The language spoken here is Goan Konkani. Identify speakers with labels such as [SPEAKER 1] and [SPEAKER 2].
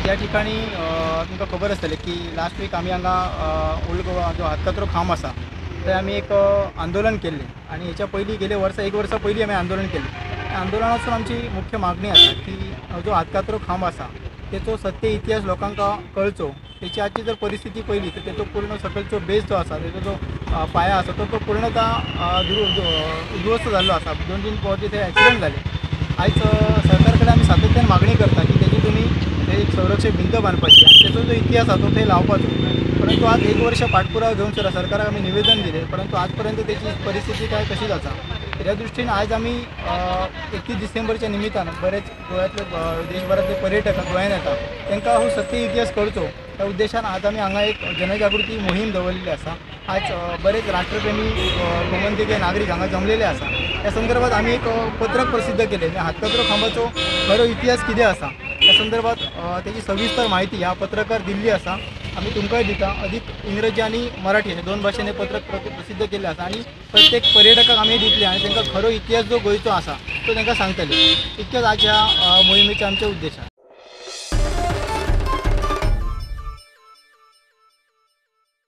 [SPEAKER 1] ज्या ठिकाणी तुमकां खबर आसतलें की लास्ट वीक आमी हांगा ओल्ड गोवा जो हातकत्रो खांब आसा थंय आमी एक आंदोलन केल्लें आनी हेच्या पयलीं गेले वर्सा एक वर्सा पयलीं आमी आंदोलन केल्लें. आंदोलनासून आमची मुख्य मागणी आसा की जो हातकात्रो खांब आसा तेचो सत्य इतिहास लोकांक कळचो. तेची आजची जर परिस्थिती पळयली तर तेचो पूर्ण सकलचो बेज जो आसा, तेचो जो पाया आसा तो पूर्णतः उद्ध्वस्त जाल्लो आसा. 2-3 फावटी थंय एक्सिडंट जाले. आयज सरकार कडेन आमी सातत्यान मागणी करता की तेजी तुमी एक संरक्षक भिंत बांदपाची आनी तेचो जो इतिहास आसा तो थंय लावपाचो. परंतु आज एक वर्ष पाठपुरावा घेवन सुद्दां सरकाराक आमी निवेदन दिलें, परंतु आजपर्यंत तेची परिस्थिती काय तशीच आसा. त्या दृष्टीन आज आमी 31 डिसेंबरच्या निमित्तान बरेच गोव्यातले देशभरातले पर्यटक गोंयान येता तांकां हो सत्य इतिहास कळचो त्या उद्देशान आज आमी हांगा एक जनजागृती मोहीम दवरलेली आसा. आज बरेच राष्ट्रप्रेमी गोमंतकीय नागरीक हांगा जमलेले आसा. त्या संदर्भात आमी एक पत्रक प्रसिद्ध केलें. हातकत्रो खांबाचो खरो इतिहास कितें आसा त्या संदर्भात तेची सविस्तर म्हायती ह्या पत्रकार दिल्ली आसा. आमी तुमकांय दिता. अदीक इंग्रजी आनी मराठी हे 2 भाशेन हें पत्रक प्रसिद्ध केल्लें आसा आनी प्रत्येक पर्यटकाक आमी दितले आनी तांकां खरो इतिहास जो गोंयचो आसा तो तांकां सांगतले. इतकेच आज ह्या मोहिमेचे आमचे उद्देश आसा.